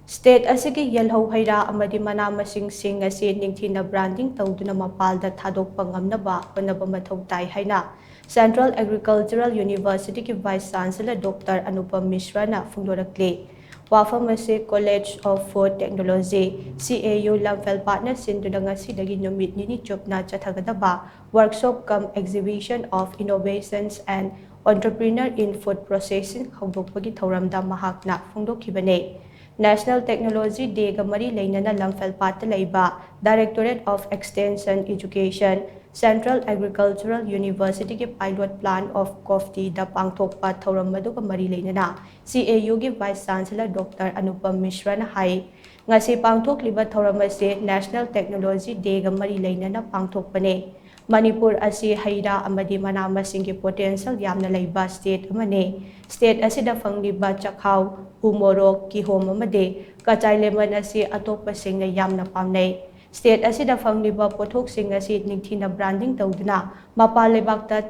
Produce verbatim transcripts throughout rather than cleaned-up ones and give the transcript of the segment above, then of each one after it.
State ꯑꯁꯤꯒꯤ ꯌꯦꯜꯍꯧ ꯍꯩꯔꯥ ꯑꯃꯗꯤ ꯃꯅꯥ ꯃꯁꯤꯡꯁꯤꯡ ꯑꯁꯤ ꯅꯤꯡꯊꯤꯅ branding ꯇꯧꯗꯨꯅ ꯃꯄꯥꯟꯗ ꯊꯥꯗꯣꯛꯄ ꯉꯝꯅꯕ ꯍꯣꯠꯅꯕ ꯃꯊꯧ ꯇꯥꯏ ꯍꯥꯏꯅ Central Agricultural Universityꯒꯤ Vice Chancellor Doctor Anupam Mishraꯅ ꯐꯣꯡꯗꯣꯔꯛꯂꯤ꯫ ꯋꯥꯐꯝ ꯑꯁꯤ College of Food Technology, CAU ꯂꯝꯐꯦꯜꯄꯥꯠꯅ ꯁꯤꯟꯗꯨꯅ ꯉꯁꯤꯗꯒꯤ ꯅꯨꯃꯤꯠ ꯅꯤꯅꯤ ꯆꯨꯞꯅ ꯆꯠꯊꯒꯗꯕ Workshop cum Exhibition of Innovations and Entrepreneur in Food Processing ꯍꯧꯗꯣꯛꯄꯒꯤ ꯊꯧꯔꯝꯗ ꯃꯍꯥꯛꯅ ꯐꯣꯡꯗꯣꯛꯈꯤꯕꯅꯤ꯫ National Technology Dayꯒ ꯃꯔꯤ ꯂꯩꯅꯅ ꯂꯝꯐꯦꯜꯄꯥꯠꯇ ꯂꯩꯕ Directorate of Extension Education, Central Agricultural Universityꯒꯤ Pilot Plant of Koftiꯗ ꯄꯥꯡꯊꯣꯛꯄ ꯊꯧꯔꯝ ꯑꯗꯨꯒ ꯃꯔꯤ ꯂꯩꯅꯅ CAUꯒꯤ Vice Chancellor Doctor Anupam Mishraꯅ ꯍꯥꯏ, ꯉꯁꯤ ꯄꯥꯡꯊꯣꯛꯂꯤꯕ ꯊꯧꯔꯝ ꯑꯁꯤ National Technology Dayꯒ ꯃꯔꯤ ꯂꯩꯅꯅ ꯄꯥꯡꯊꯣꯛꯄꯅꯤ꯫ ꯃꯅꯤꯄꯨꯔ ꯑꯁꯤ ꯍꯩ ꯔꯥ ꯑꯃꯗꯤ ꯃꯅꯥ ꯃꯁꯤꯡꯒꯤ potential ꯌꯥꯝꯅ ꯂꯩꯕ state ꯑꯃꯅꯤ꯫ State ꯑꯁꯤꯗ ꯐꯪꯂꯤꯕ ꯆꯥꯛꯍꯥꯎ, ꯎ ꯃꯣꯔꯣꯛ, ꯀꯤꯍꯣꯝ ꯑꯃꯗꯤ ꯀꯆꯥꯏ lemon ꯑꯁꯤ ꯑꯇꯣꯞꯄꯁꯤꯡꯅ ꯌꯥꯝꯅ ꯄꯥꯝꯅꯩ꯫ State ꯑꯁꯤꯗ ꯐꯪꯂꯤꯕ ꯄꯣꯠꯊꯣꯛꯁꯤꯡ ꯑꯁꯤ ꯅꯤꯡꯊꯤꯅ branding ꯇꯧꯗꯨꯅ ꯃꯄꯥꯟ ꯂꯩꯕꯥꯛꯇ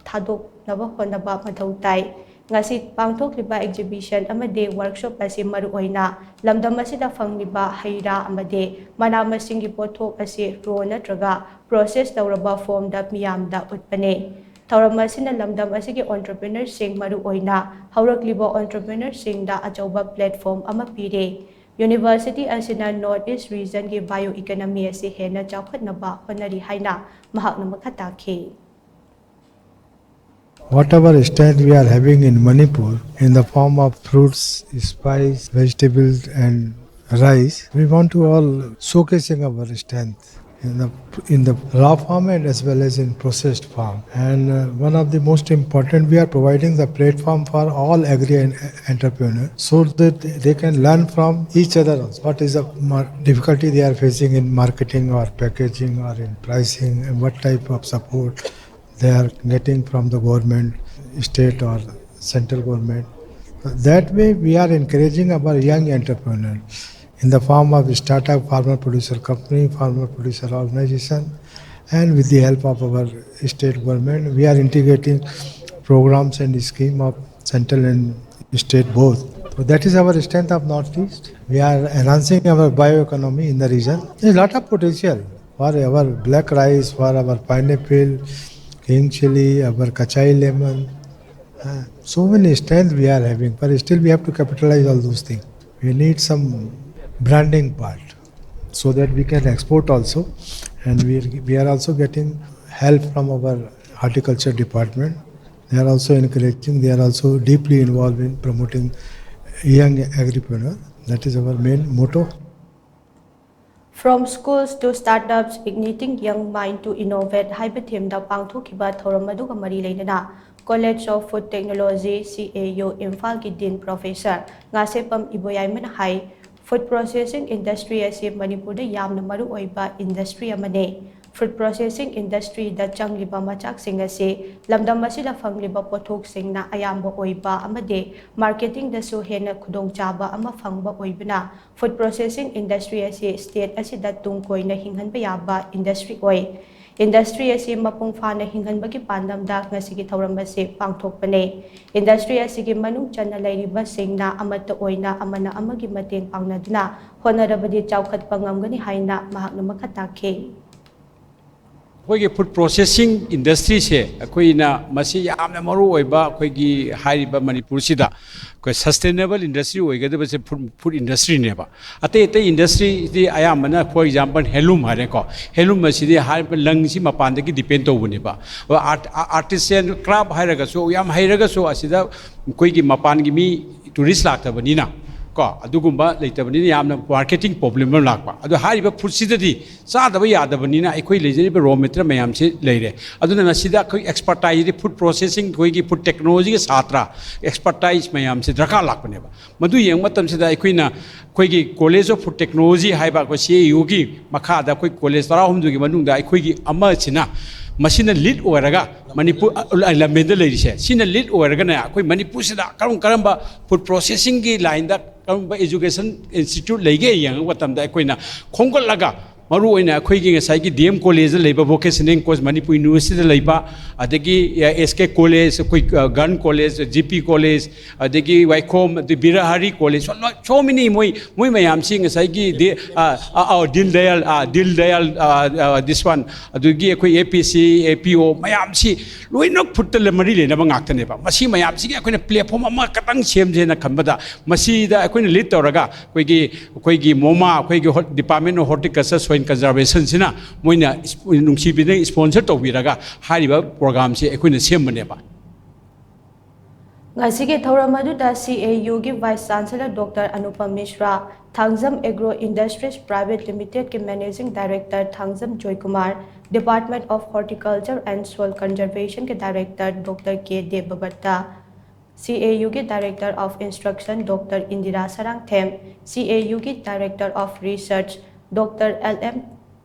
ꯊꯥꯗꯣꯛꯅꯕ ꯍꯣꯠꯅꯕ ꯃꯊꯧ ꯇꯥꯏ꯫ ꯉꯁꯤ ꯄꯥꯡꯊꯣꯛꯂꯤꯕ exhibition ꯑꯃꯗꯤ workshop ꯑꯁꯤ ꯃꯔꯨꯑꯣꯏꯅ ꯂꯝꯗꯝ ꯑꯁꯤꯗ ꯐꯪꯂꯤꯕ ꯍꯩ ꯔꯥ ꯑꯃꯗꯤ ꯃꯅꯥ ꯃꯁꯤꯡꯒꯤ ꯄꯣꯠꯊꯣꯛ ꯑꯁꯤ raw ꯅꯠꯇ꯭ꯔꯒ process ꯇꯧꯔꯕ formꯗ ꯃꯤꯌꯥꯝꯗ ꯎꯠꯄꯅꯤ꯫ ꯊꯧꯔꯝ ꯑꯁꯤꯅ ꯂꯝꯗꯝ ꯑꯁꯤꯒꯤ entrepreneurꯁꯤꯡ, ꯃꯔꯨꯑꯣꯏꯅ ꯍꯧꯔꯛꯂꯤꯕ entrepreneurꯁꯤꯡꯗ ꯑꯆꯧꯕ platform ꯑꯃ ꯄꯤꯔꯦ꯫ University ꯑꯁꯤꯅ North East regionꯒꯤ bioeconomy ꯑꯁꯤ ꯍꯦꯟꯅ ꯆꯥꯎꯈꯠꯅꯕ ꯍꯣꯠꯅꯔꯤ ꯍꯥꯏꯅ ꯃꯍꯥꯛꯅ ꯃꯈꯥ ꯇꯥꯈꯤ꯫ Whatever strength we are having in Manipur in the form of fruits, spice, vegetables and rice, we want to all showcasing our strength in the, in the raw form and as well as in processed form. And uh, one of the most important, we are providing the platform for all agri en- entrepreneurs so that they can learn from each other also. What is the mar- difficulty they are facing in marketing or packaging or in pricing, and what type of support they are getting from the government, state or central government. That way, we are encouraging our young entrepreneurs in the form of startup, farmer producer company, farmer producer organization, and with the help of our state government, we are integrating programs and scheme of central and state both. That is our strength of Northeast. We are enhancing our bioeconomy in the region. There's a lot of potential for our black rice, for our pineapple, king chili, our kachai lemon. Uh, so many strengths we are having, but still we have to capitalize all those things. We need some branding part so that we can export also. And we are, we are also getting help from our horticulture department. They are also encouraging, they are also deeply involved in promoting young agripreneur. That is our main motto. From Schools to Startups, Igniting Young Mind to Innovate ꯍꯥꯏꯕ ꯊꯤꯝꯗ ꯄꯥꯡꯊꯣꯛꯈꯤꯕ ꯊꯧꯔꯝ ꯑꯗꯨꯒ ꯃꯔꯤ ꯂꯩꯅꯅ College of Food Technology, C A U, ꯏꯝꯐꯥꯜꯒꯤ Dean Professor Ngasheppam ꯏꯕꯣꯌꯥꯏꯃꯅ ꯍꯥꯏ, food processing industry ꯑꯁꯤ ꯃꯅꯤꯄꯨꯔꯗ ꯌꯥꯝꯅ ꯃꯔꯨꯑꯣꯏꯕ ꯏꯟꯗꯁꯇ꯭ꯔꯤ ꯑꯃꯅꯤ꯫ ꯐꯨꯗ ꯄ꯭ꯔꯣꯁꯦꯁꯤꯡ ꯏꯟꯗꯁꯇ꯭ꯔꯤꯗ ꯆꯪꯂꯤꯕ ꯃꯆꯥꯛꯁꯤꯡ ꯑꯁꯤ ꯂꯝꯗꯝ ꯑꯁꯤꯗ ꯐꯪꯂꯤꯕ ꯄꯣꯠꯊꯣꯛꯁꯤꯡꯅ ꯑꯌꯥꯝꯕ ꯑꯣꯏꯕ ꯑꯃꯗꯤ ꯃꯥꯔꯀꯦꯇꯤꯡꯗꯁꯨ ꯍꯦꯟꯅ ꯈꯨꯗꯣꯡꯆꯥꯕ ꯑꯃ ꯐꯪꯕ ꯑꯣꯏꯕꯅ, ꯐꯨꯗ ꯄ꯭ꯔꯣꯁꯦꯁꯤꯡ ꯏꯟꯗꯁꯇ꯭ꯔꯤ ꯑꯁꯤ ꯁ꯭ꯇꯦꯠ ꯑꯁꯤꯗ ꯇꯨꯡ ꯀꯣꯏꯅ ꯍꯤꯡꯍꯟꯕ ꯌꯥꯕ ꯏꯟꯗꯁꯇ꯭ꯔꯤ ꯑꯣꯏ꯫ ꯏꯟꯗꯁꯇ꯭ꯔꯤ ꯑꯁꯤ ꯃꯄꯨꯡ ꯐꯥꯅ ꯍꯤꯡꯍꯟꯕꯒꯤ ꯄꯥꯟꯗꯝꯗ ꯉꯁꯤꯒꯤ ꯊꯧꯔꯝ ꯑꯁꯤ ꯄꯥꯡꯊꯣꯛꯄꯅꯤ꯫ ꯏꯟꯗꯁꯇ꯭ꯔꯤ ꯑꯁꯤꯒꯤ ꯃꯅꯨꯡ ꯆꯟꯅ ꯂꯩꯔꯤꯕꯁꯤꯡꯅ ꯑꯃꯠꯇ ꯑꯣꯏꯅ ꯑꯃꯅ ꯑꯃꯒꯤ ꯃꯇꯦꯡ ꯄꯥꯡꯅꯗꯨꯅ ꯍꯣꯠꯅꯔꯕꯗꯤ ꯆꯥꯎꯈꯠꯄ ꯉꯝꯒꯅꯤ ꯍꯥꯏꯅ ꯃꯍꯥꯛꯅ ꯃꯈꯥ ꯇꯥꯈꯤ꯫ ꯑꯩꯈꯣꯏꯒꯤ ꯐꯨꯗ ꯄ꯭ꯔꯣꯁꯦꯁꯤꯡ ꯏꯟꯗꯁꯇ꯭ꯔꯤꯁꯦ ꯑꯩꯈꯣꯏꯅ ꯃꯁꯤ ꯌꯥꯝꯅ ꯃꯔꯨ ꯑꯣꯏꯕ ꯑꯩꯈꯣꯏꯒꯤ ꯍꯥꯏꯔꯤꯕ ꯃꯅꯤꯄꯨꯔꯁꯤꯗ ꯑꯩꯈꯣꯏ ꯁꯁꯇꯦꯅꯦꯕꯜ ꯏꯟꯗꯁꯇ꯭ꯔꯤ ꯑꯣꯏꯒꯗꯕꯁꯦ ꯐꯨꯗ ꯐꯨꯗ ꯏꯟꯗꯁꯇ꯭ꯔꯤꯅꯦꯕ꯫ ꯑꯇꯩ ꯑꯇꯩ ꯏꯟꯗꯁꯇ꯭ꯔꯤꯗꯤ ꯑꯌꯥꯝꯕꯅ, for example, ꯍꯦꯟꯂꯨꯝ ꯍꯥꯏꯔꯦꯀꯣ, ꯍꯦꯟꯂꯨꯝ ꯑꯁꯤꯗꯤ ꯍꯥꯏꯔꯤꯕ ꯂꯪꯁꯤ ꯃꯄꯥꯟꯗꯒꯤ ꯗꯤꯄꯦꯟ ꯇꯧꯕꯅꯦꯕ꯫ ꯑꯥꯔꯇꯤꯁꯤꯌꯥꯟ ꯀ꯭ꯔꯥꯐ ꯍꯥꯏꯔꯒꯁꯨ, ꯌꯥꯝ ꯍꯩꯔꯒꯁꯨ ꯑꯁꯤꯗ ꯑꯩꯈꯣꯏꯒꯤ ꯃꯄꯥꯟꯒꯤ ꯃꯤ ꯇꯨꯔꯤꯁ ꯂꯥꯛꯇꯕꯅꯤꯅ ꯀꯣ, ꯑꯗꯨꯒꯨꯝꯕ ꯂꯩꯇꯕꯅꯤꯅ ꯌꯥꯝꯅ ꯃꯥꯔꯀꯦꯇꯤꯡ ꯄ꯭ꯔꯣꯕ꯭ꯂꯦꯝ ꯑꯃ ꯂꯥꯛꯄ꯫ ꯑꯗꯣ ꯍꯥꯏꯔꯤꯕ ꯐꯨꯗꯁꯤꯗꯗꯤ ꯆꯥꯗꯕ ꯌꯥꯗꯕꯅꯤꯅ ꯑꯩꯈꯣꯏ ꯂꯩꯖꯔꯤꯕ ꯔꯣ ꯃꯦꯇꯔꯤꯌꯦꯜ ꯃꯌꯥꯝꯁꯤ ꯂꯩꯔꯦ꯫ ꯑꯗꯨꯅ ꯃꯁꯤꯗ ꯑꯩꯈꯣꯏ ꯑꯦꯛꯁꯄꯔꯇꯥꯏꯁ, ꯐꯨꯗ ꯄ꯭ꯔꯣꯁꯦꯁꯤꯡ, ꯑꯩꯈꯣꯏꯒꯤ ꯐꯨꯗ ꯇꯦꯛꯅꯣꯂꯣꯖꯤꯒꯤ ꯁꯥꯇ꯭ꯔ ꯑꯦꯛꯁꯄꯔꯇꯥꯏꯁ ꯃꯌꯥꯝꯁꯤ ꯗꯔꯀꯥꯔ ꯂꯥꯛꯄꯅꯦꯕ꯫ ꯃꯗꯨ ꯌꯦꯡꯕ ꯃꯇꯝꯁꯤꯗ ꯑꯩꯈꯣꯏꯅ ꯑꯩꯈꯣꯏꯒꯤ College of Food Technology ꯍꯥꯏꯕ ꯑꯩꯈꯣꯏ C A U ꯒꯤ ꯃꯈꯥꯗ ꯑꯩꯈꯣꯏ ꯀꯣꯂꯦꯖ ꯇꯔꯥꯍꯨꯝꯗꯣꯏꯒꯤ ꯃꯅꯨꯡꯗ ꯑꯩꯈꯣꯏꯒꯤ ꯑꯃꯁꯤꯅ ꯃꯁꯤꯅ ꯂꯤꯗ ꯑꯣꯏꯔꯒ ꯃꯅꯤꯄꯨꯔ, ꯑ, ꯂꯝꯕꯦꯟꯗ ꯂꯩꯔꯤꯁꯦ, ꯁꯤꯅ ꯂꯤꯗ ꯑꯣꯏꯔꯒꯅꯦ ꯑꯩꯈꯣꯏ ꯃꯅꯤꯄꯨꯔꯁꯤꯗ ꯀꯔꯝ ꯀꯔꯝꯕ ꯐꯨꯗ ꯄ꯭ꯔꯣꯁꯦꯁꯤꯡꯒꯤ ꯂꯥꯏꯟꯗ ꯀꯔꯝꯕ ꯏꯖꯨꯀꯦꯁꯟ ꯏꯟꯁꯇꯤꯇ꯭ꯌꯨꯠ ꯂꯩꯒꯦ ꯌꯦꯡꯕ ꯃꯇꯝꯗ ꯑꯩꯈꯣꯏꯅ ꯈꯣꯝꯒꯠꯂꯒ ꯃꯔꯨ ꯑꯣꯏꯅ ꯑꯩꯈꯣꯏꯒꯤ ꯉꯁꯥꯏꯒꯤ ꯗꯤ ꯑꯦꯝ ꯀꯣꯂꯦꯖꯇ ꯂꯩꯕ, ꯚꯣꯀꯦꯁꯅꯦꯜ ꯀꯣꯂꯦꯖ, ꯃꯅꯤꯄꯨꯔ ꯌꯨꯅꯤꯚꯔꯁꯤꯇꯤꯗ ꯂꯩꯕ, ꯑꯗꯒꯤ ꯑꯦꯁ ꯀꯦ ꯀꯣꯂꯦꯖ, ꯑꯩꯈꯣꯏ girl college, G P college, ꯑꯗꯒꯤ ꯋꯥꯏꯈꯣꯝ, ꯑꯗꯩ ꯕꯤꯔꯍꯥꯔꯤ ꯀꯣꯂꯦꯖ, so many, ꯃꯣꯏ ꯃꯣꯏ ꯃꯌꯥꯝꯁꯤ ꯉꯁꯥꯏꯒꯤ ꯗꯤ- ꯑ, ꯑ, ꯑ, ꯗꯤꯜ ꯗꯌꯥꯜ, ꯑ, ꯗꯤꯜ ꯗꯌꯥꯜ, ꯑ, ꯑ, this one, ꯑꯗꯨꯒꯤ ꯑꯩꯈꯣꯏ ꯑꯦ ꯄꯤ ꯁꯤ, ꯑꯦ ꯄꯤ ꯑꯣ ꯃꯌꯥꯝꯁꯤ ꯂꯣꯏꯅꯃꯛ ꯐꯨꯗꯇ ꯃꯔꯤ ꯂꯩꯅꯕ ꯉꯥꯛꯇꯅꯦꯕ꯫ ꯃꯁꯤ ꯃꯌꯥꯝꯁꯤꯒꯤ ꯑꯩꯈꯣꯏꯅ ꯄ꯭ꯂꯦꯠꯐꯣꯝ ꯑꯃ ꯈꯛꯇꯪ ꯁꯦꯝꯁꯦꯅ ꯈꯟꯕꯗ, ꯃꯁꯤꯗ ꯑꯩꯈꯣꯏꯅ ꯂꯤꯗ ꯇꯧꯔꯒ ꯑꯩꯈꯣꯏꯒꯤ ꯑꯩꯈꯣꯏꯒꯤ ꯃꯣꯃꯥ, ꯑꯩꯈꯣꯏꯒꯤ ꯍꯣ- ꯗꯤꯄꯥꯔꯠꯃꯦꯟ ꯑꯣꯐ ꯍꯣꯔꯇꯤꯀꯜꯆꯔ ꯁꯣꯏꯜ ꯀꯟꯖꯔꯕꯦꯁꯟꯁꯤꯅ ꯃꯣꯏꯅ ꯏꯁ- ꯅꯨꯡꯁꯤꯕꯤꯗꯨꯅ ꯏꯁꯄꯣꯟꯁꯔ ꯇꯧꯕꯤꯔꯒ ꯍꯥꯏꯔꯤꯕ ꯄ꯭ꯔꯣꯒ꯭ꯔꯥꯝꯁꯤ ꯑꯩꯈꯣꯏꯅ ꯁꯦꯝꯕꯅꯦꯕ꯫ ꯉꯁꯤꯒꯤ ꯊꯧꯔꯝ ꯑꯗꯨꯗ C A U ꯒꯤ Vice Chancellor Doctor Anupam Mishra, Thangjam Agro Industries Private Limited ꯀꯤ Managing Director Thangjam Joykumar, Department of Horticulture and Soil Conservation ꯀꯤ Director Doctor K ꯗꯦꯕꯕꯠꯇ, C A U ꯒꯤ Director of Instruction Doctor Indira Sarangthem, C A U ꯒꯤ Director of Research Doctor L M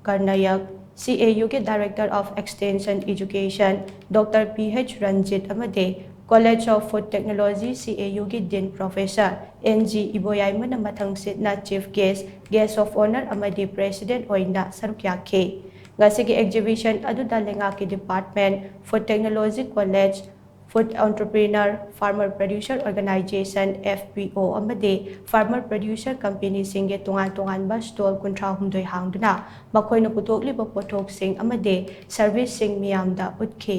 ꯀꯔꯅꯌꯛ, C A U ꯒꯤ Director of Extension Education Doctor P H Ranjit ꯑꯃꯗꯤ College of Food Technology, C A U ꯒꯤ Dean Professor N G ꯏꯕꯣꯌꯥꯏꯃꯅ ꯃꯊꯪꯁꯤꯠꯅ Chief Guest, Guest of Honour ꯑꯃꯗꯤ President ꯑꯣꯏꯅ ꯁꯔꯨꯛ ꯌꯥꯈꯤ꯫ ꯉꯁꯤꯒꯤ exhibition ꯑꯗꯨꯗ ꯂꯩꯉꯥꯛꯀꯤ department, Food Technology College, Food Entrepreneur, Farmer Producer Organization, F P O, ꯑꯃꯗꯤ Farmer Producer Company ꯁꯤꯡꯒꯤ ꯇꯣꯉꯥꯟ ꯇꯣꯉꯥꯟꯕ stall ꯀꯨꯟꯊ꯭ꯔꯥ ꯍꯨꯝꯗꯣꯏ ꯍꯥꯡꯗꯨꯅ ꯃꯈꯣꯏꯅ ꯄꯨꯊꯣꯛꯂꯤꯕ ꯄꯣꯠꯊꯣꯛꯁꯤꯡ ꯑꯃꯗꯤ service ꯁꯤꯡ ꯃꯤꯌꯥꯝꯗ ꯎꯠꯈꯤ꯫